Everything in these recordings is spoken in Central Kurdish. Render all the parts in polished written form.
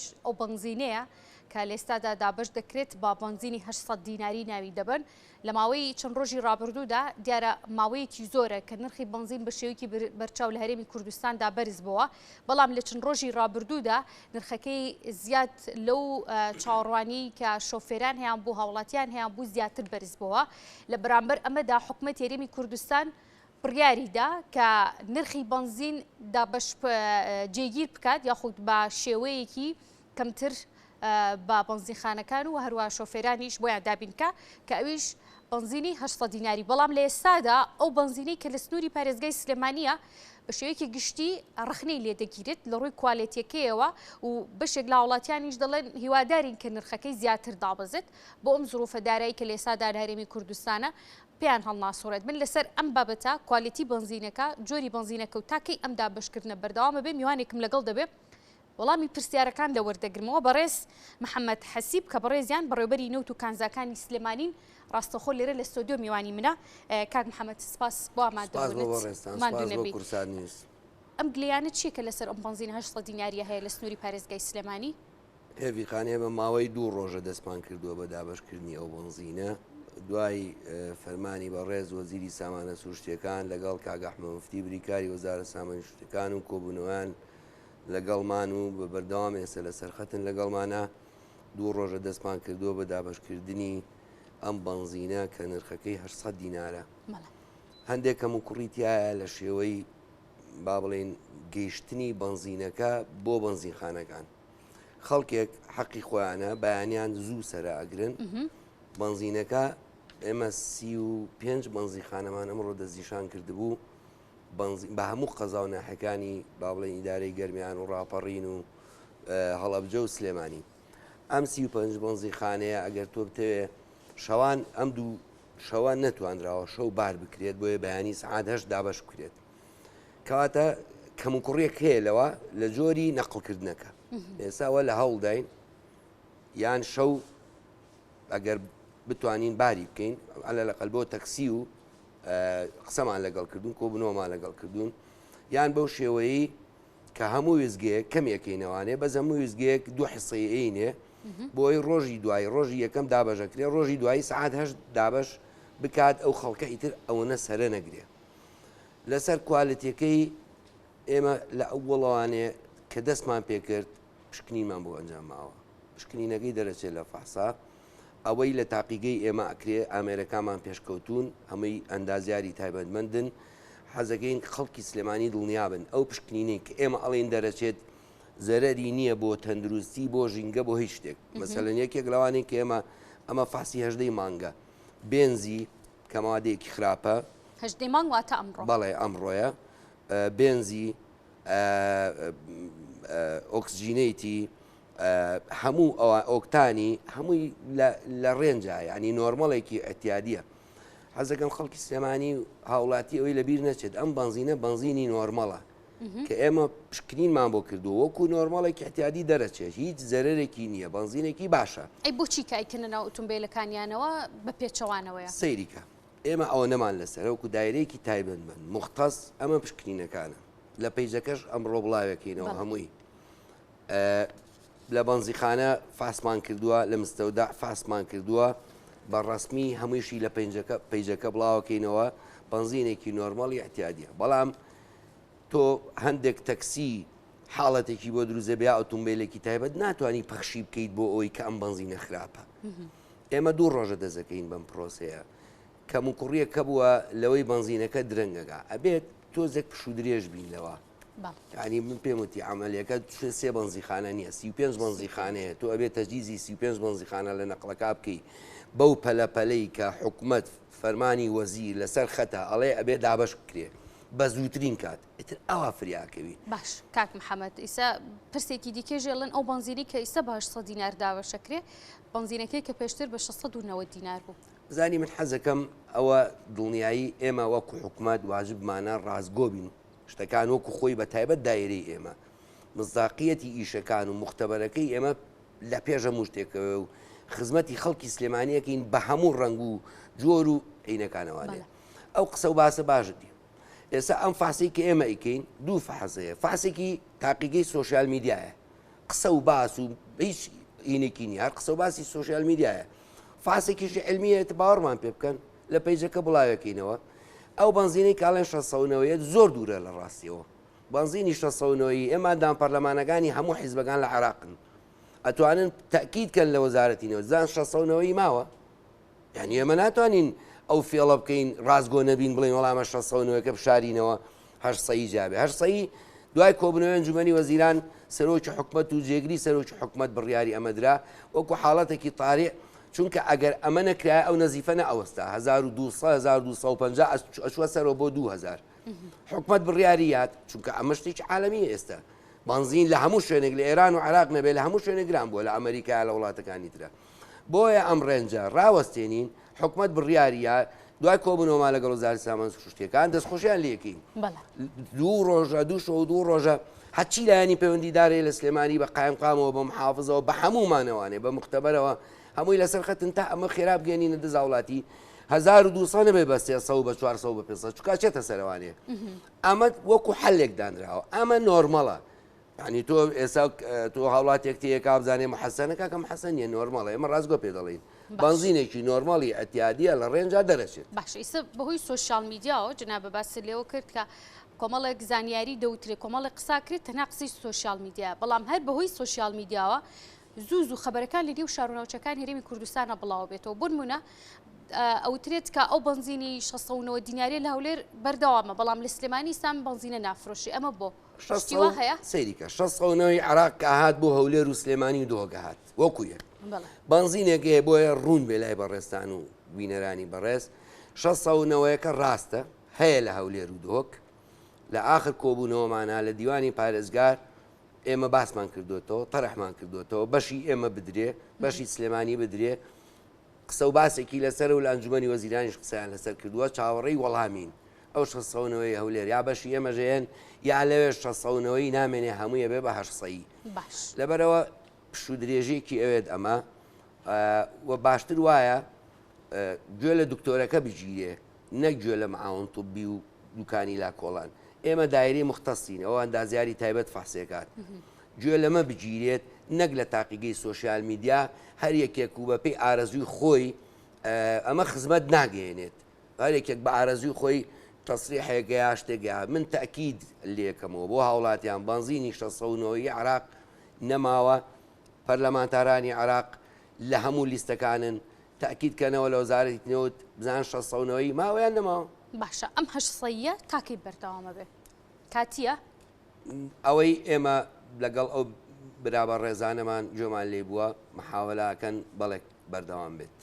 ئەویش ئەو بەنزینەیە کە لێستادا دابەش دەکرێت بە بەنزینی 800 دیناری ناوی دەبەن. لە ماوەی چەند ڕۆژی ڕابردوودا دیارە ماوەیەکی زۆرە کە نرخی بەنزین بە شێوەیەکی بەرچاو لە هەرێمی کوردستاندا بەرز بووە، بەڵام لە چەند ڕۆژی ڕابردوودا نرخەکەی زیاد لەو چاوەڕوانی کە شۆفێران هەیان بوو هاوڵاتیان هەیان بوو زیاتر بەرز بووە. لە بەرامبەر ئەمەدا حکومەتی هەرێمی کوردستان بڕیاری دا کە نرخی بەنزین دابەش جێگیر بکات یاخود بە شێوەیەکی کەمتر بە بەنزینخانەکان و هەروە شۆفێرانیش بۆیان دابین بکا کە ئەویش بەنزینی 800 دیناری بەڵام لە ئێستادا ئەو بەنزینەی کە لە سنووری پارێزگای سلێمانیە بە شێوەیەکی گشتی ڕەخنەی لێدەگیرێت لە ڕووی کوالێتیەکەیەوە و بەشێک لە هاوڵاتیانیش دەڵێن هیوادارین کە نرخەکەی زیاتر دابەزێت بۆ ئەم زروفە دارایی کە لە ئێستادا لە هەرێمی کوردستانە پێیان هەڵناسوڕێت. من لەسەر ئەم بابەتە کوالێتی بەنزینەکە، جۆری بەنزینەکە و تا کەی ئەم دابەشکردنە بەردەوام ئەبێ میوانێکم لەگەڵ دەبێ وەڵامی پرسیارەکان لە وەردەگرمەوە بەڕێز محەممەد حەسیب کە بەڕێزیان بەڕێوبەری نەوت و کانزاکانی سلێمانین ڕاستەخۆ لێرە لە ستۆدیۆ میوانی منە کاک محەممەد سپاس بۆ ئامادەبوونت ماندوو نەبی. ئەم گلەیانە چییە کە لەسەر ئەم بەنزینە 800 دیناریە هەیە لە سنووری پارێزگای سلێمانی؟ هێڤی خان ئێمە ماوەی دوو ڕۆژە دەستمان کردووە بە دابەشکردنی ئەو بەنزینە دوای فەرمانی بەڕێز وەزیری سامانە سروشتیەکان لەگەڵ کاک ئەحمە مفتی بریکاری وەزارە سامانی سروشتیەکان و کۆبوونەوەیان لەگەڵمان و بە بەردەوام ئێستا لە سەرخەتن لەگەڵمانە دوو ڕۆژە دەستمان کردووە بە دابەشکردنی ئەم بەنزینە کە نرخەکەی 800 دینارە هەندێک کەم و کوڕی تایە لە شێوەی با بڵێین گەیشتنی بەنزینەکە بۆ بەنزینخانەکان خەڵکێک حەقی خۆیانە بەیانیان زوو سەرە ئەگرن بەنزینەکە ئێمە 35 بەنزیخانەمان ئەمڕۆ دەستنیشان کردبوو بە هەموو قەزا و ناحەکانی با بڵێن ئیدارەی گەرمیان و ڕاپەڕین و هەڵەبجە و سلێمانی ئەم 35 بەنزیخانەیە ئەگەر تۆ بتەوێ شەوان ئەم دوو شەوان نەتوانراوە شەو بار بکرێت بۆیە بەیانی سعات هەشت دابەش بکرێت کەواتە کەموکوڕیەک هەیە لەوە لە جۆری نەقڵکردنەکە ئێستا ئەوە لە هەوڵداین یان شەو ئەگەر بتوانین باری بکەین ئەلە لە قەلبۆ تەکسی و قسەمان لەگەڵ کردوون کۆبنەوەمان لەگەڵ کردوون یان بەو شێوەیە کە هەموو وێزگەیەک کەمێکەینەوانێ بەس هەموو وێزگەیەک دوو حسەیەینێ بۆی ڕۆژی دوایی ڕۆژی یەکەم دابەشەکرێ ڕۆژی دوایی سعات هەشت دابەش بکات ئەو خەڵکە ئیتر ئەوەنە سەرە نەگرێ لەسەر کوالێتیەکەی ئێمە لە ئەوەڵەوانێ کە دەستمان پێکرد پشکنینمان بۆ ئەنجام ماوە پشکنینەکەی دەرەچێت لە فەحسا ئەوەی لە تاقیگەی ئێمە ئەکرێ ئامێرەکانمان پێشکەوتون هەمووی ئەندازیاری تایبەتمەندن حەزەکەین خەڵکی سلێمانی دڵنیابن ئەو پشکنینەی کە ئێمە ئەڵێن دەرەچێت زەرەری نییە بۆ تەندروستی بۆ ژینگە بۆ هیچ شتێک مەسەلەن یەکێک لەوانەی کە ئێمە ئەمە فەحسی هەژدەی مانگە بێنزی کە مادەیەکی خراپە. هەژدەی مانگ واتە ئەمڕۆ. بەڵێ ئەمڕۆیە. بێنزی، ئۆکسجینەیتی، هەموو ئەوە ئۆکتانی هەمووی لە ڕێنجا یعنی نۆرمەڵێکی ئەتیادیە. حەزەکەم خەڵکی سلێمانی و هاوڵاتی ئەوەی لەبیر نەچێت ئەم بەنزینە بەنزینی نۆرمەڵە کە ئێمە پشکنینمان بۆ کردووە وەکو نۆرمەڵێکی اعتیادی دەرەچێت هیچ زەرەرێکی نییە بەنزینێکی باشە. ئەی بۆچی کە ئەیکەنە ناو ئوتومبێلەکانیانەوە بە پێچەوانەوەیە؟ سەیری کە ئێمە ئەوەنەمان لەسەرە وەکو دایرەیەکی تایبەتمەند مختص ئەمە پشکنینەکانە لە پەیجەکەش ئەمڕۆ بڵاوێکەینەوە هەمووی لە بەنزیخانە فاسمان کردووە لە مستەودع فاسمان کردووە بە ڕەسمی هەموویشی لە پەیجەکە پەیجەکە بڵاوەکەینەوە بەنزینێکی نۆرمەڵی اعتیادیە بەڵام تۆ هەندێک تەکسی حاڵەتێکی بۆ دروست دەبێ یا ئۆتۆمبیلێکی تایبەت ناتوانانی پەخشی بکەیت بۆ ئەوەی کە ئەم بەنزینە خراپە ئێمە دوو ڕۆژە دەزەکەین بەم پرۆسەیە کەموکوڕیەک هەبووە لەوەی بەنزینەکە درەنگەگا ئەبێت تۆزێک پشوو درێژ بین لەوە یعنی من پێم وتی عملیەکە سێ بەنزیخانە نییە 35 بەنزیخانەیە تۆ ئەبێت تەجیزی 35 بەنزیخانە لە نەقلەکە بکەی بەو پەلەپەلەی کە حکومت فەرمانی وەزیر لەسەر خەتە ئەڵێ ئەبێ دابەش بکرێ بە زووترین کات ئیتر ئەوا فریاکەوین. باش کاک محەمەد ئیسا پرسێکی دیکەیش ئەڵێن ئەو بەنزینەی کە ئیستا بە 800 دینار دابەشەکرێ بەنزینەکەی کە پێشتر بە 690 دینار بوو. زانی من حەزەکەم ئەوە دڵنیایی ئێمە وەکو حکومەت واجبمانە ڕاستگۆ بین شتەکان وەکو خۆی بە تایبەت دایرەی ئێمە مزداقیەتی ئیشەکان و مختبەرەکەی ئێمە لە پێش هەموو شتێکەوە و خزمەتی خەڵکی سلێمانیەکەین بە هەموو ڕەنگ و جۆر و عینەکانەوانێ ئەو قسە و باسە باش نیە ئێستا ئەم فاسەی کە ئێمە ئەیکەین دوو فازەیە فاسێکی تاقیگەی سۆشیال میدیایە. قسە و باس و هیچ هینێکی نیە هەر قسە و باسی سۆشیال میدیایە فاسێکیشی علمیە باوەڕمان پێ بکەن لە page ەکە بڵاوێکینەوە ئەو بەنزینەی کاڵێن 690 زۆر دوورە لە ڕاستیەوە بەنزینی 690 ئێمە دام پەرلەمانەکانی هەموو حیزبەکان لە عێراقن ئەتوانن تەکید کەن لە وەزارەتی نەوت زان 690 ماوە یانی ئێمە ناتوانین ئەو فێڵە بکەین ڕاستگۆ نەبین بڵێین وەڵا ئەمە 690 کە بشارینەوە هەشت سەی جابێ هەشت سەی دوای کۆبنەوەی ئەنجومەنی وەزیران سەرۆکی حکومەت و جێگری سەرۆکی حکومەت بڕیاری ئەمە درا وەکو حاڵەتێکی تاریع چونکە ئەگەر ئەمە نەکرایە ئەو نەزیفە نەئەوەستا 1200 1250 ئەچوە سەرەوە بۆ 2000 حکومەت بڕیاری یاد چونکە ئەمە شتێکی عالەمیە ئێستا بەنزین لە هەموو شوێنێک لە ئێران و عراق نەبێ لە هەموو شوێنێک گران بووە لە ئەمریکا لە وڵاتەکانی ترە بۆیە ئەم range ە ڕاوەستێنین، حکومەت بڕیاری یا دوای کۆبوونەوەمان لەگەڵ وەزارەتی سامانە سروشتییەکان دەستخۆشیان لێکەین. دوو ڕۆژە دوو شەو دوو ڕۆژە هەرچی لایەنی پەیوەندیدار هەیە لە سلێمانی بە قایمقامەوە بە محافزەوە بە هەموومانەوانێ بە مختبەرەوە هەمووی لەسەر خەتن تا ئەمە خێرا بگەێنینە دەست هاوڵاتی 1200 نەبێ بە 300 و بە 400 و بە 500 چکا چێتە سەرەوانێ ئەمە وەکو حلێک دانراوە ئەمە normal ە یانی تۆ ئێستا تۆ هاوڵاتێک تێکا بزانێ محەسەنە کاکە محەسەن نیە normal ە ئێمە ڕاستگۆ پێ دەڵێین بەنزینێکی normal ی ئەتیادیە لە range ا دەرەچێت. باشە ئیستا بەهۆی سۆشیال میدیاوە جەنابە باست لێوە کرد کە کۆمەڵێک زانیاری دەوترێ کۆمەڵێک قسا کرێت تەنها قسەی سۆشیال میدیا بەڵام هەر بەهۆی سۆشیال میدیاوە زوو زوو خەبەرەکان لە نێو شار و ناوچەکان هەرێمی کوردستانە بڵاو بێتەوە بۆ نمونە ئەوترێت کە ئەو بەنزینی 690 دیناریە لە هەولێر بەردەوامە بەڵام لە سلێمانی سام بەنزینە نافرۆشی ئەمە بۆ شتی وا هەیە؟ سەیری کە 690 عێراق کە هات بۆ هەولێر و سلێمانی و دهۆک هات وەکو یەک بەنزینێک هەیە بۆیە ڕوون بێ لای بەڕێزتان و بینەرانی بەڕێز 690ەکە ڕاستە هەیە لە هەولێر و دهۆک لە ئاخر کۆبوونەوەمانە لە دیوانی پارێزگار ئێمە باسمان کردوێتەوە تەرحمان کردوێتەوە بەشی ئێمە بدرێ بەشی سلێمانی بدرێ قسە و باسێکی لەسەرە و لە ئەنجومەنی وەزیرانیش قسەیان لەسەر کردووە، چاوەڕێی وەڵامین. ئەو شەستسەد و نەوەی هەولێر یا بەشی ئێمەش ئەیەن یا لەوێش شەستسەد و نەوەی نامێنێ هەمووی ئەبێ بە هەشتسەیی. باش. لەبەرئەوە پشوودرێژییەکی ئەوێت ئەمە و باشتر وایە گوێ لە دکتۆرەکە بگیرێ نەک گوێ لە معاون طبی و دوکانی لا کۆڵان. ئێمە دایرەی مختەسین، ئەوە ئەندازیاری تایبەت فەحسێکات. گوێ لەمە بگیرێت نەک لە تاقیگەی سۆشیال میدیا هەر یەکێک و بەپێی ئارەزووی خۆی ئەمە خزمەت ناگەیەنێت هەر یەکێک بە ئارەزووی خۆی تەسریحێک یا شتێک یا من تەئکید لێکەمەوە بۆ هاوڵاتیان بەنزینی 690 ی عێراق نەماوە پەرلەمانتارانی عێراق لە هەموو لیستەکانن تەئکید کەنەوە لە وەزارەتی نەوت بزان 690 ی ماوە یان نەماوە. باشە ئەم هەشت سەییە تا کەی بەردەوامە بێ؟ کاتییە؟ ئەوەی ئێمە لەگەڵ ئەو برا بەڕێزانەمان گوێمان لێی بووە محاوەلە ئەکەن بەڵێ بەردەوام بێت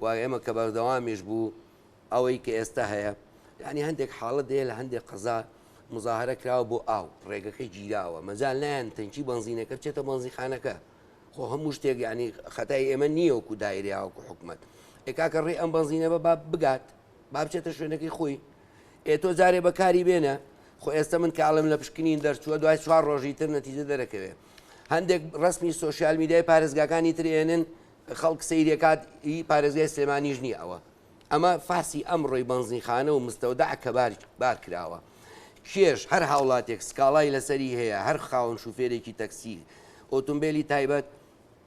و ئێمە کە بەردەوامیش بوو ئەوەی کە ئێستا هەیە یعنی هەندێک حاڵەت هەیە لە هەندێک قەزا مزاهرە کراوە بۆ ئاو ڕێگەکەی گیراوە مەجال نایەن تەنکی بەنزینەکە بچێتە بەنزیخانەکە خۆ هەموو شتێک یعنی خەتای ئێمە نییە وەکو دایرە وەکو حکومەت ئێ کاکە ڕێ ئەم بەنزینە بە با بگات با بچێتە شوێنەکەی خۆی ئێ تۆ جارێ بەکاری بێنە خۆ ئێستا من کە ئەڵێم لە پشکنین دەرچووە دوای چوار ڕۆژی تر نەتیجە دەرەکەوێ هەندێک ڕسمی سۆشیال میدیای پارێزگاکانی تر ئێنن خەڵک سەیرەکات ئی پارێزگای سلێمانیش نییە ئەوە ئەمە فاسی ئەمڕۆی بەنزینخانە و مستەودع کە بار کراوە کێش هەر هاوڵاتێک سکاڵای لەسەری هەیە هەر خاوەن شوفێرێکی تەکسی ئۆتۆمبیلی تایبەت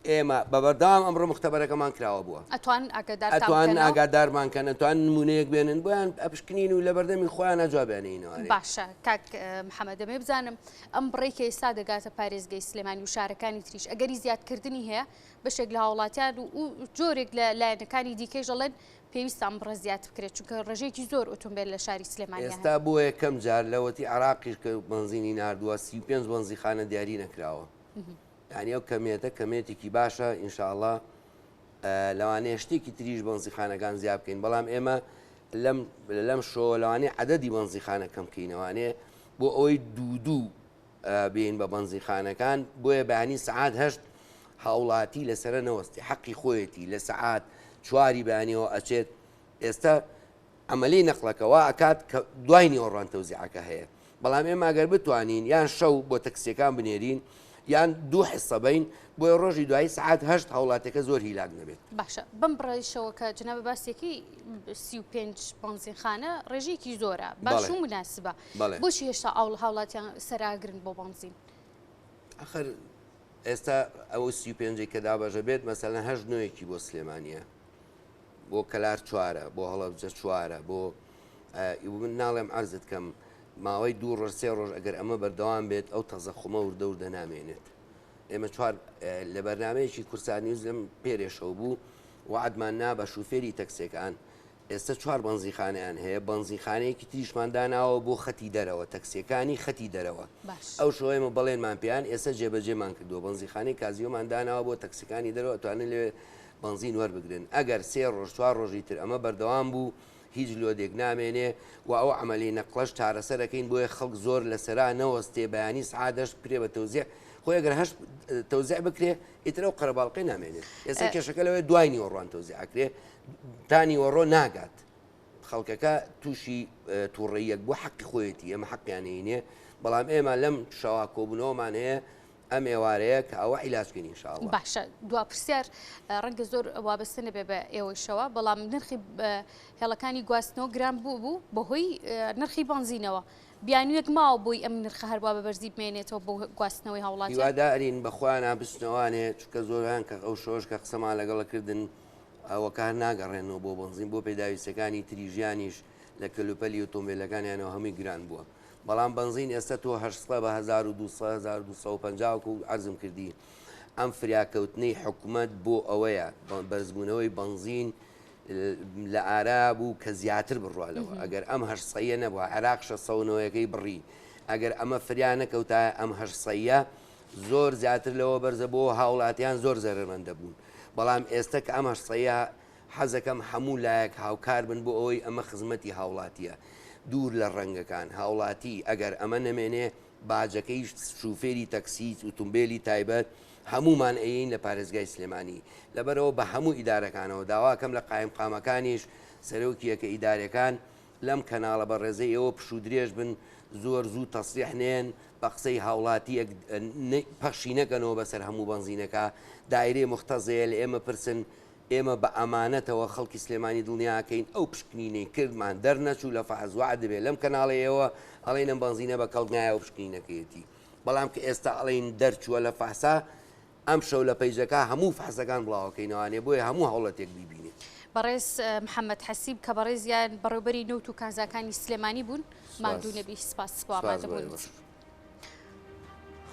ئێمە بە بەردەوام ئەمڕۆ موختەبەرەکەمان کراوە بووە. ئەتوانن ئاگادارتان ئەتوانن بکەنەوە؟ ئاگادارمان کەن، ئەتوانن نموونەیەک بێنن بۆیان ئەپشکنین و لەبەردەمی خۆیانا جوابیان ئەینەوە. باشە کاک محەمەد دەمەوێ بزانم ئەم بڕەی کە ئێستا دەگاتە پارێزگەی سلێمانی و شارەکانی تریش ئەگەری زیادکردنی هەیە؟ بەشێک لە هاوڵاتیان و و جۆرێک لە لایەنەکانی دیکەیش دەڵێن پێویستە ئەم بڕە زیاد بکرێت چونکە ڕێژەیەکی زۆر ئۆتۆمبێل لە شاری سلێمانیا ئێستا هەن. بۆ یەکەم جار لەوەتی عێراقیش کە بەنزینی ناردووە 35 بەنزیخانە دیاری نەکراوە. یانی ئەو کەمیەتە کەمیەتێکی باشە ان شاء اللە لەوانەیە شتێکی تریش بەنزیخانەکان زیاد بکەین بەڵام ئێمە لەم لەم شۆ لەوانەیە عدەدی بەنزیخانە کەم کەینەوانێ بۆ ئەوەی دوو دوو بین بە بەنزیخانەکان بۆیە بەیانی سعات هەشت هاوڵاتی لەسرە نەوەستی حەقی خۆیەتی لە سعات چواری بەیانیەوە ئەچێت ئێستا عەمەلی نەقڵەکە وا ئەکات کە دوای نیوەڕوان تەوزیعەکە هەیە بەڵام ئێمە گەر بتوانین یان شەو بۆ تەکسیەکان بنێرین یان دوو حصە بین بۆیە ڕۆژی دوایی سعات هەشت هاوڵاتیەکە زۆر هیلاک نەبێت. باشە بەم بڕەیشەوە کە جەنابت باسیەکەی 35 بەنزینخانە ڕێژەیەکی زۆرە باش و مناسبە بۆچی هێشتا ئاوڵ هاوڵاتیان سەراگرن بۆ بەنزین؟ ئەخر. ئێستا ئەو 35 کە دابەشە بێت مەسەلەن هەشت نۆیەکی بۆ سلێمانیە بۆ کەلار چوارە بۆ هەڵەبجە چوارە بۆ من ناڵێم عەرزت کەم ماوەی دوو ڕۆژ سێ ڕۆژ ئەگەر ئەمە بەردەوام بێت ئەو تەزەخومە وردە وردە نامێنێت ئێمە چوار لە بەرنمەیەکی کورسان نیوز لەم پێرێشەوە بوو وعدمان نا بە شوفێری تەکسێکان ئێستا چوار بەنزینخانەیان هەیە، بەنزینخانەیەکی تریشمان داناوە بۆ خەتی دەرەوە، تەکسییەکانی خەتی دەرەوە. باش. ئەو شەوە ئێمە بەڵێنمان پێیان، ئێستا جێبەجێمان کردووە، بەنزینخانەی کازیۆمان داناوە بۆ تەکسیەکانی دەرەوە ئەتوانن لەوێ بەنزین وەربگرن. ئەگەر سێ ڕۆژ چوار ڕۆژی تر ئەمە بەردەوام بوو، هیچ لۆدێک نامێنێ و ئەو عەمەلی نەقڵەش چارەسەر ئەکەین، بۆیە خەڵک زۆر لەسەرا نەوەستێ، بەیانی سەعات هەشت بکرێ بە تەوزیع، خۆی ئەگەر هەشت تەوزیع بکرێ ئیتر ئەو قەرەباڵقەی نامێنێت. ئێستا کێشەکە لەوەیە دوای نیوەڕوان تەوزیع ئەکرێ، تا نیوەڕۆ ناگات خەڵکەکە تووشی تووڕەیەک بوو حەقی خۆیەتی ئێمە حەقیان نینێ بەڵام ئێمە لەم شەوا کۆبوونەوەمان هەیە ئەم ئێوارەیە کە ئەوە عیلاجکەین ئینشاءاللە. باشە دوا پرسیار ڕەنگە زۆر وابەستە نەبێ بە ئێوەیشەوە بەڵام نرخی هێڵەکانی گواستنەوە گران بوو بوو بەهۆی نرخی بەنزینەوە بیانوویەک ماوە بۆی ئەم نرخە هەروا بە بەرزی بمێنێتەوە بۆ گواستنەوەی هاوڵاتیان؟ هیوادارین بە خۆیانا بچنەوانێ چونکە زۆران کە ئەو شەوەش کە قسەمان لەگەڵ کردن ئەوەکە هەر ناگەڕێنەوە بۆ بەنزین بۆ پێداویستیەکانی تری ژیانیش لە کەلوپەلی ئۆتۆمبیلەکانیانەوە هەمووی گران بووە بەڵام بەنزین ئێستا تۆ 800 بە 1200 1250 وەکو عەرزم کردی ئەم فریاکەوتنەی حکومەت بۆ ئەوەیە بەرزبوونەوەی بەنزین لە ئارا بوو کە زیاتر بڕوا لەوە ئەگەر ئەم هەشتسەیە نەبووە عێراق 690ەکەی بڕی ئەگەر ئەمە فریا نەکەوتایە ئەم هەشتسەیە زۆر زیاتر لەوە بەرزە بۆ هاوڵاتیان زۆر زەرەرمەند دەبوون بەڵام ئێستە کە ئەم هەشتسەیە حەزەکەم هەموو لایەک هاوکار بن بۆ ئەوەی ئەمە خزمەتی هاوڵاتیە دوور لە ڕەنگەکان هاوڵاتی ئەگەر ئەمە نەمێنێ باجەکەی شوفێری تەکسی ئوتومبێلی تایبەت هەموومان ئەیین لە پارێزگای سلێمانی لەبەرەوە بە هەموو ئیدارەکانەوە داواکەم لە قایمقامەکانیش سەرۆکی یەکە ئیدارەکان لەم کەناڵە بەڕێزەی ئێوە پشوو درێژ بن زۆر زوو تەسریح نێن بە قسەی هاوڵاتیەک پەخشی نەکەنەوە بەسەر هەموو بەنزینەکە دایرەی موختەزەیە لە ئێمە پرسن ئێمە بە ئەمانەتەوە خەڵکی سلێمانی دڵنیاکەین ئەو پشکنینەی کردمان دەرنەچوو لە فەحس وەعد بێ لەم کەناڵەی ئێوە ئەڵێن ئەم بەنزینە بە کەڵک نایە ئەو پشکنینەکەیەتی بەڵام کە ئێستا ئەڵێن دەرچووە لە فەحسا ئەمشەو لە پەیجەکە هەموو فەحسەکان بڵاوەکەینەوانێ بۆیە هەموو هاوڵەتێک بیبینێت. بەڕێز محەمەد حەسیب کە بەڕێزیان بەڕێوبەری نەوت و کانزاکانی سلێمانی بوون ماندوو نەبی سپاس بۆ سپاس بۆ ئامادەبوونت. ئێوەش.